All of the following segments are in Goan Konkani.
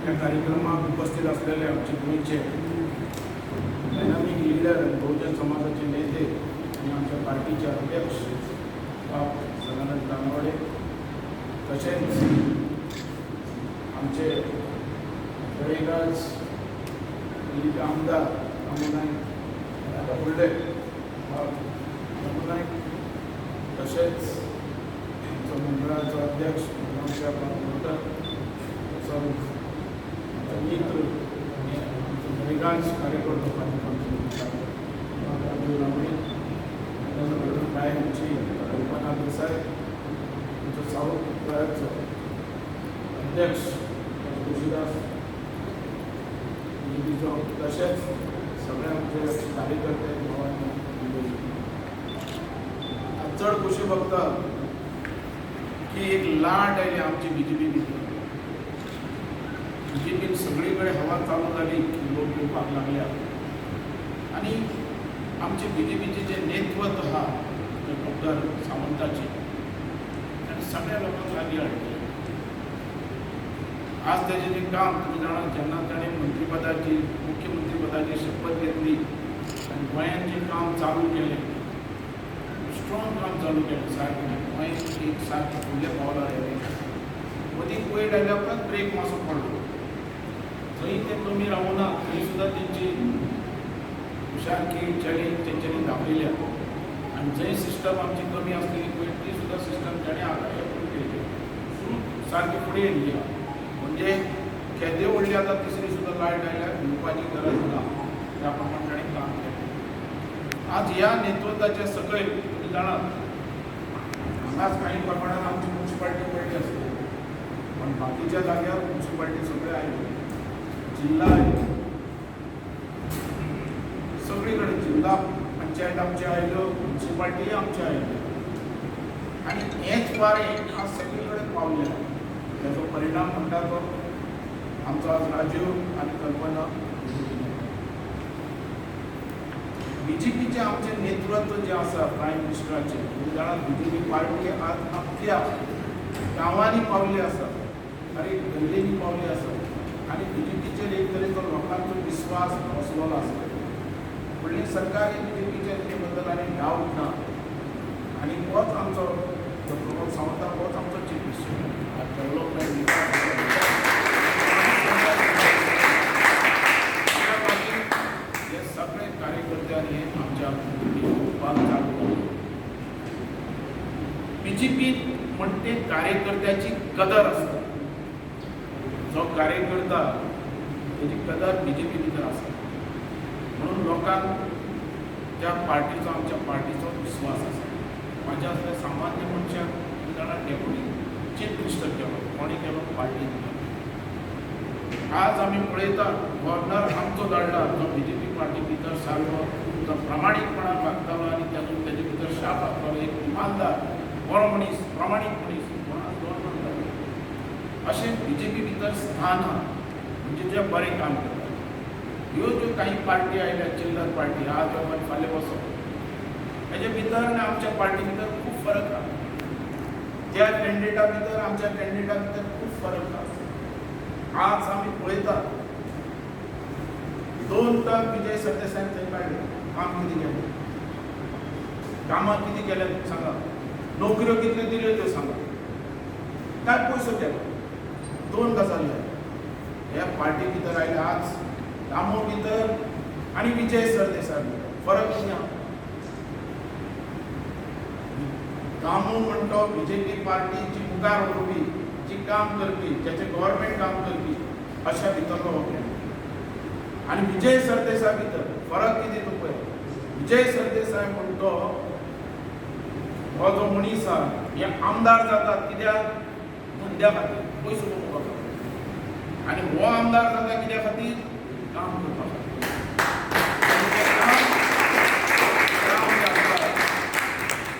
ह्या कार्यक्रमाक उपस्थित असलेले आमचे गोंयचे डायनामीक लिडर, बहुजन समाजाचे नेते आणि आमच्या पार्टीचे अध्यक्ष बाब सदानंद तानावडे, तसेच आमचे तळेगाज आमदार दामू नायक, आता फुडले बाब दामू नायक, तसेच आमचो मंडळाचो अध्यक्ष आमच्या बाब मोटर, तसो आमचो मित्र आनी आमचो तळेगाज कार्यकर्तो भाजपाचो बाब राजू रावणे, काय आमची कल्पना देसाय, आमचो साऊथ गोव्याचो अध्यक्ष तुळशीदास बीजेपीचो, तशेंच सगळे आमचे कार्यकर्ते, भावांनो. आज चड खोशी भोगता की एक लाट आयली आमची बीजेपी भितर. बीजेपीन सगळी कडेन हवा चालू जाली की लोक येवपाक लागल्या आनी आमचे बीजेपीचे जे नेतृत्व आहा ते डॉक्टर सावंताचे, आनी सगळ्या लोकांक लागीं हाडले. आज त्याचे जे काम तुमी जाणा, जेन्ना ताणें मंत्रीपदाची, मुख्यमंत्रीपदाची शपथ घेतली आनी गोंयांत जें काम चालू केलें, स्ट्रॉंग काम चालू केलें, सारकें गोंय एक सारकें फुडल्या पावलार आयलें. मदीं कोविड आयल्या उपरांत ब्रेक मातसो पडलो. थंय ते कमी रावना, थंय सुद्दां तेंची हुशारकी, चॅलेंज तेंच्यांनी दाखयल्या आनी जंय सिस्टम आमची कमी आसलेली पळय, ती सुद्दां सिस्टम ताणें आतां इम्प्रूव केली, सुरू सारकी फुडें येयल्ली आहा. म्हणजे केदे व्हडली आतां तिसरी सुद्दां लायट आयल्यार भिवपाची गरज ना, त्या प्रमाणे ताणें काम केलें. आज ह्या नेतृत्वाच्या सकयल, तुमी जाणात, हांगाच काही प्रमाणात आमची मुन्सिपाल्टी पडली आसली, पण बाकीच्या जाग्यार मुन्सिपाल्टी सगळे आयल्यो, जिल्हा आयलो, सगळी कडेन जिल्हा पंचायत आमची आयल्यो, मुन्सिपाल्टी आमची आयल्यो आनी हेच वारें आज सगळी कडेन पावलें. त्याचो परिणाम म्हणटा तो आमचो आज राजीव आनी कल्पना. बीजेपीचें आमचें नेतृत्व जें आसा प्रायम मिनिस्टराचें, तुमी जाणात, बीजेपी पार्टी आज अख्ख्या गांवांनी पावली आसा आनी गल्लींनी पावली आसा आनी बीजेपीचेर एक तरेचो लोकांचो विस्वास बसलेलो आसा. फुडली सरकार ही बीजेपीच्या तेजे बद्दल आनी डावट ना आनी होच आमचो प्रमोद सावंत, होच आमचो चीफ मिनिस्टर. डेव्हलपमेंट, विकास, मागीर हे सगळे कार्यकर्त्यांनी आमच्या चालू जालें. बीजेपी म्हणटे कार्यकर्त्याची कदर आसता. जो कार्यकर्ता, तेजी कदर बीजेपी भितर आसा, म्हणून लोकांक त्या पार्टीचो, आमच्या पार्टीचो विस्वास आसा. म्हाज्या असल्या सामान्य मनशाक, तुमी जाणा, डेप्युटी चीफ मिनिस्टर केलो. कोणी केलो? पार्टीन केलो. आज आमी पळयता, गव्हर्नर आमचो धाडला, जो बीजेपी पार्टी भितर सारको जो प्रामाणीकपणान वागतालो आनी तातूंत तेजे भितर शाप आसतालो, एक इमानदार बरो मनीस, प्रामाणीक मनीस म्हणून आज गव्हर्नर जालो. अशें बीजेपी भितर स्थान आहा, म्हणजे जे बरें काम करता. ह्यो ज्यो काही पार्टी आयल्या, चिल्लर पार्टी, आज येवप आनी फाल्यां वचप, हेजे भितर आनी आमच्या पार्टी भितर खूब फरक आहा. त्या कॅन्डिडेटा भितर, आमच्या कॅन्डिडेटा भितर खूब फरक आसा. आज आमी पळयतात, दोन टर्म विजय सरदेसायान थंय काडले. काम कितें केलें? कामां कितें केलें सांगा. नोकऱ्यो कितल्यो दिल्यो त्यो सांगा. काय पयसो केलो? दोन गजाली ह्या पार्टी भितर आयले. आज दामो भितर आनी विजय सरदेसाय भितर फरक कितें आहा? दामू म्हणटो बीजेपी पार्टी जी मुखार व्हरपी, जी काम करपी, ज्याचे गव्हर्मेंट काम करपी, अशा भितरलो हो कॅन्डिडेट. आनी विजय सरदेसाय भितर फरक कितें तूं पळय. विजय सरदेसाय म्हणटो हो जो मनीस आहा, हे आमदार जातात कित्याक? धंद्या खातीर, पयसो कमोवपा खातीर. आनी हो आमदार जाता कित्या खातीर? काम करपा खातीर. आनी तें काम, काम जें आसता,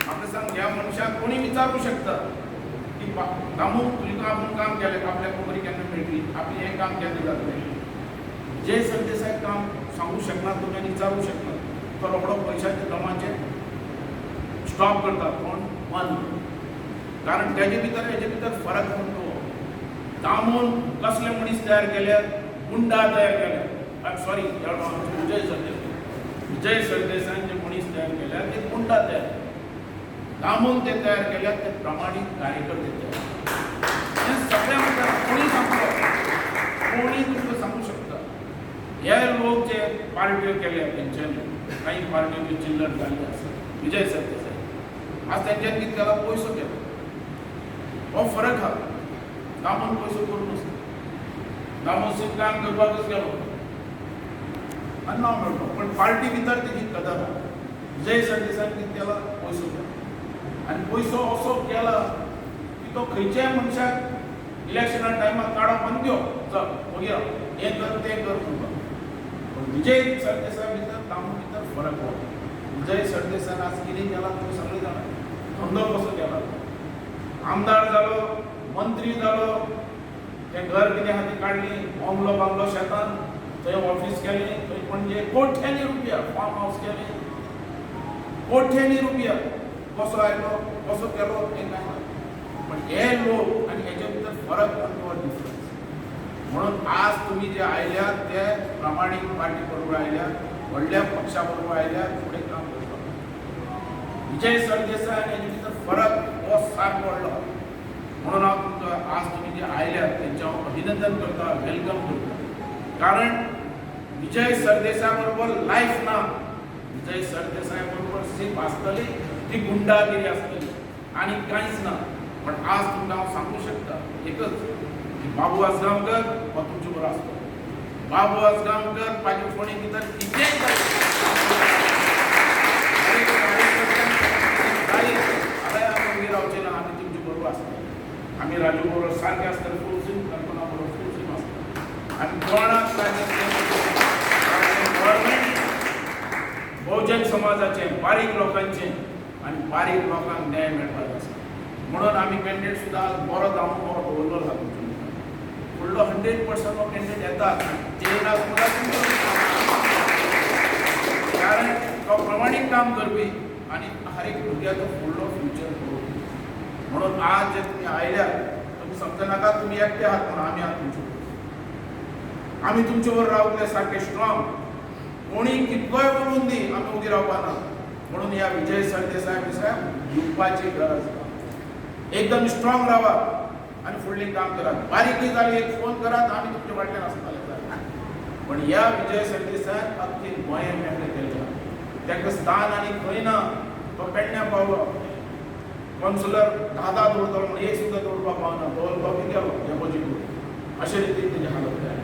म्हाका सांग, ह्या मनशाक कोणी विचारूं शकता की दामू, तुजें आपूण काम केलें, आपल्याक नोकरी केन्ना मेळटली, आपलें हें काम केन्ना जातलें? विजय सरदेसाय काम सांगू शकना तुमी आनी विचारूं शकना. तो रोखडो पयशाच्या दमाचेर स्टॉप करता, कोण बंद. कारण तेजे भितर, हेजे भितर फरक म्हणटा तो. दामून कसले मनीस तयार केल्यात, गुंडा तयार केल्या. I am sorry, Vijay Sardesai, Vijay सरदेसायान जे मनीस तयार केल्यात ते गुंडा तयार केले. दामून ते तयार केल्यात ते प्रामाणीक कार्यकर्ते तयार. हे सगळ्या मुखार कोणी सांगलो, कोणी तुमकां सांगू शकता. हे लोक जे पार्ट्यो केल्या तेंच्यांनी, काही पार्ट्यो ज्यो चिल्लर जाल्ले आसा विजय सरदेसाय, आज तेंच्यांनी कितें केला, पयसो केलो. हो फरक आहा. दामून पयसो करूं नासता, दामून सिर्फ काम करपाकच गेलो आनी नांव मेळटलो, पण पार्टी भितर तेजी कदर आहा. विजय सरदेसायान कितें केला, पयसो केला. आनी पयसो असो केला की तो खंयच्याय मनशाक इलेक्शना टायमार काडप आनी दिवप, चल वगी राव, हें कर तें कर म्हणपाक. पण विजय सरदेसाय भितर दामू भितर फरक हो. विजय सरदेसायान आज कितें केलां तुमी सगळे जाणा. धंदो कसो केला, आमदार जालो, मंत्री जालो, तें घर कितें आहा ती काडली, बंगलो बांदलो शेतान, थंय ऑफीस केलें, थंय पणजे कोट्यांनी रुपया, फार्म हावस केलें, कोट्यांनी रुपया. कसो आयलो, कसो केलो तें कांय ना. पण हे लोक आनी हेच्या भितर फरक आनी डिफरन्स. म्हणून आज तुमी जे आयल्यात ते प्रामाणीक पार्टी बरोबर आयल्यात, व्हडल्या पक्षा बरोबर आयल्यात फुडें काम करपाक. विजय सरदेसाय आनी हेजे भितर फरक हो सारको व्हडलो. म्हणून हांव तुमकां आज तुमी जे आयल्यात तेंचें हांव अभिनंदन करता, welcome करता. कारण विजय सरदेसाय बरोबर लायफ ना. विजय सरदेसाय बरोबर सिर्फ आसतली ती गुंडागिरी आसतली आनी कांयच ना. पण आज तुमकां हांव सांगू शकता एकच की बाबू आजगांवकर हो तुमचे बरोबर आसतलो. बाबू आजगांवकर पाजी भितर कितेंय जालें, जाल्यार आमी उबी रावचे ना, आमी तुमचे बरोबर आसतले. आमी राजू बरोबर सारके आसतले, फूल सीम, कल्पना बरोबर फूल सीम आसतले. आनी कोणाक गव्हर्मेंट बहुजन समाजाचें, बारीक लोकांचें आनी बारीक लोकांक न्याय मेळपाक आसा. म्हणून आमी कॅन्डिडेट सुद्दां आज बरो दामू बरो दवरलो आसा तुमच्या मुखार. फुडलो 100% हो कॅन्डिडेट येता, ते येना सुद्दां, कारण तो प्रमाणीक काम करपी आनी हर एक भुरग्याचो फुडलो फ्युचर पळोवपी. म्हणून आज जे तुमी आयल्यात, तुमी समज नाका तुमी एकटे आहात म्हणून. आमी आहात तुमचे बरोबर, आमी तुमचे बरोबर रावतले सारके स्ट्रॉंग. कोणी कितलोय उलोवन दी, आमी उगी रावपा ना. म्हणून ह्या विजय सरदेसाय साहेब दिवपाची गरज ना. एकदम स्ट्रॉंग रावात आनी फुडलें काम करात. बारीकय जाली एक फोन करात, आमी तुमच्या फाटल्यान आसतले. पण ह्या विजय सरदेसाय अख्खे गोंयान मेकळें केल्लें, ताका स्थान आनी खंय ना. तो पेडण्या पावलो, कौन्सिलर 10 10 दवरतलो म्हणून एक सुद्दां दवरपाक पावना, दवरलो बी गेलो डेपोजीट करून. अशे रितीन तेजी हालत तयार.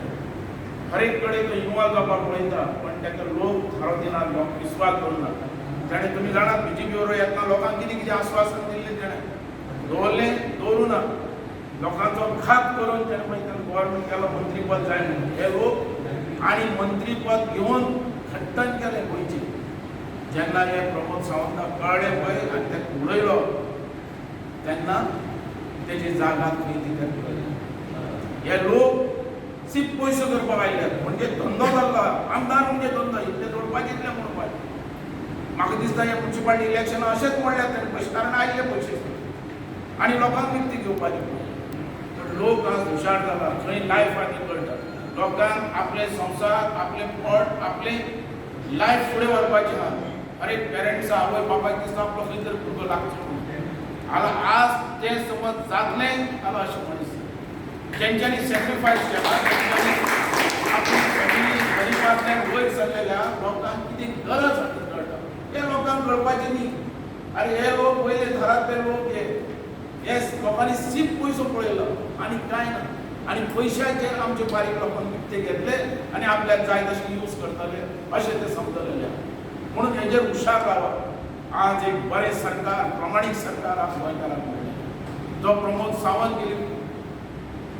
हर एक कडेन तो इन्वॉल्व जावपाक पळयता, पण ताका लोक थारो दिनात, लोक विस्वास दवरनात. ताणें तुमी जाणात, बीजेपी बरोबर येतना लोकांक कितें कितें आस्वासन दिल्लें, ताणें दवरलें, दवरूं ना. लोकांचो घात करून ताणें मागीर ताणें गव्हर्मेंट केलो, मंत्रीपद जाय म्हणून. हे लोक आनी मंत्रीपद घेवन खट्टन केलें गोंयचें. जेन्ना हे प्रमोद सावंताक कळ्ळें पळय आनी ताका उडयलो, तेन्ना तेजी जागा खंय ती ताका कळ्ळी. हे लोक सिर्फ पयसो करपाक आयल्यात, म्हणजे धंदो जाल्लो. आमदार म्हणजे धंदो, इतले जोडपाचे इतले म्हणपाचे. म्हाका दिसता हे मुन्सिपालिटी इलेक्शन अशेंच म्हणल्यात ताणें पयशे, कारण आयिल्ले पयशे आनी लोकांक विकती घेवपाचे. पण लोक आज हुशार जाला, खंय लायफ आहा ती कळटा लोकांक. आपले संवसार, आपले पोट, आपले लायफ फुडें व्हरपाचें आहा. अरे पेरंट्स, आवय बापायक दिसता आपलो खंय तरी भुरगो लागचो म्हणून. आला आज तें समज जातलें जाल्यार अशें मनीस जेंच्यांनी सॅक्रिफायस केला, तेंच्यांनी आपली फॅमिली गरिबांतल्यान वयर सरलेल्या लोकांक कितें गरज आसा ती कळटा. हे लोकांक कळपाचें न्ही. अरे हे लोक वयले थरांतले लोक, हे हे लोकांनी सिर्फ पयसो पळयलो आनी कांय ना. आनी पयशाचेर आमचे बारीक लोकांक विकते घेतले आनी आपल्याक जाय तशें यूज करतले अशें ते समजलेले आहा. म्हणून हेजेर हुशार रावा. आज एक बरें सरकार, प्रामाणीक सरकार आज गोंयकारांक मेळ्ळें. जो प्रमोद सावंत गेली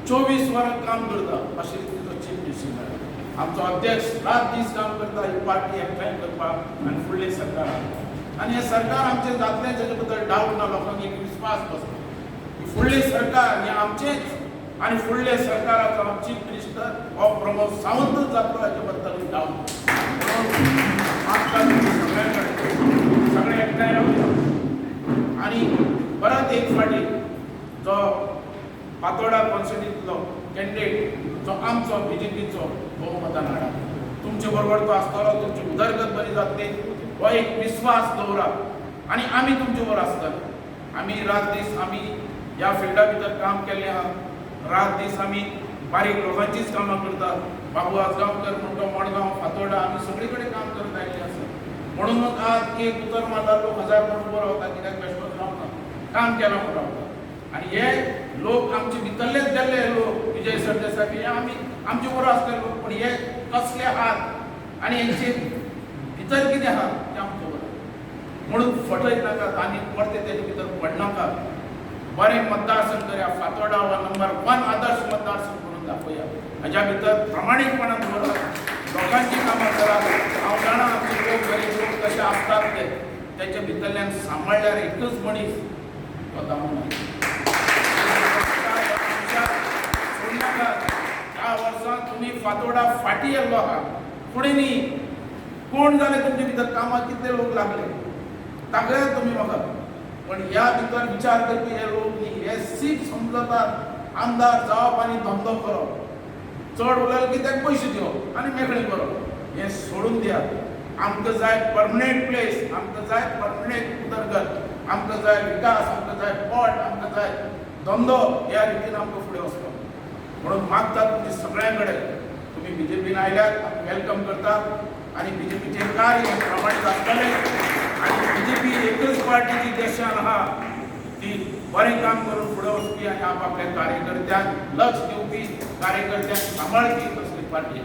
24 वरां काम करता, अशें रितीचो चीफ मिनिस्टर मेळ्ळा. आमचो अध्यक्ष रात दीस काम करता ही पार्टी एकठांय करपाक आनी फुडलें सरकार हाडपाक. आनी हें सरकार आमचें जातलें ताचे बद्दल डावट ना. लोकांक एक विस्वास बसता की फुडलें सरकार हें आमचेंच आनी फुडल्या सरकाराचो चीफ मिनिस्टर हो प्रमोद सावंतच जातलो, हाचे बद्दल डावट. म्हणून मागता तुमच्या सगळ्यां कडेन, सगळे एकठांय रावया. आनी परत एक फावटी जो फातोर्डा कॉन्स्टिट्युन्सींतलो कॅन्डिडेट जो आमचो बीजेपीचो बहुमतान हाडा. तुमचे बरोबर तो आसतलो, तुमची उदरगत बरी जातली हो एक विस्वास दवरात आनी आमी तुमचे बरोबर आसतले. आमी रात दीस आमी ह्या फिल्डा भितर काम केल्लें आहा. रात दीस आमी बारीक लोकांचीच कामां करतात. बाबू आजगांवकर म्हणटो मडगांव, फातोर्डा आमी सगळे कडेन काम करत आयिल्ले आसा. म्हणूनच आज एक उतर मारता लोक हजार म्हण उबो रावता, कित्याक बेश्टोच रावना, काम केलां म्हूण रावता. आनी हे लोक आमचे भितरलेच गेल्ले लोक, विजय सरदेसाय हे आमी आमचे बरोबर आसले लोक, पण हे कसले आहात आनी हेंचे भितर कितें आहा तें आमकां खबर आहा. म्हणून फटय नाकात आनी परते तेजे भितर पडनाकात. बरें मतदारसंघ करया. फातोर्डा हो नंबर 1 आदर्श मतदारसंघ म्हणून दाखोवया. हाज्या भितर प्रामाणीकपणान दवरात, लोकांची कामां करात. हांव जाणा आमचे लोक गरीब लोक कशे आसतात ते, तेच्या भितरल्यान सांबाळ्ळ्यार एकच मनीस तो दामू नायक. सोडनाकात. 10 वर्सां तुमी फातोर्डा फाटीं येल्लो आहा, फुडें न्ही. कोण जाले तुमचे भितर कामाक कितले लोक लागले दाखयात तुमी म्हाका. पण ह्या भितर विचार करपी हे लोक न्ही, हे सीट समजतात आमदार जावप आनी धंदो करप, चड उलयले की ताका पयशे दिवप आनी मेकळें करप. हें सोडून दियात. आमकां जाय परमनंट प्लेस, आमकां जाय परमनंट उदरगत, आमकां जाय विकास, आमकां जाय पोट, आमकां जाय धंदो. ह्या रितीन आमकां फुडें वचपाक. म्हणून मागता तुमचे सगळ्यां कडेन, तुमी बीजेपीन आयल्यात, आमी welcome करतात आनी बीजेपीचें कार्य प्रमाणीत आसतलें. आनी बीजेपी एकच पार्टी जी देशान आहा ती बरें काम करून फुडें वचपी आनी आपआपल्या कार्यकर्त्यांक लक्ष दिवपी, कार्यकर्त्यांक सांबाळपी असली पार्टी.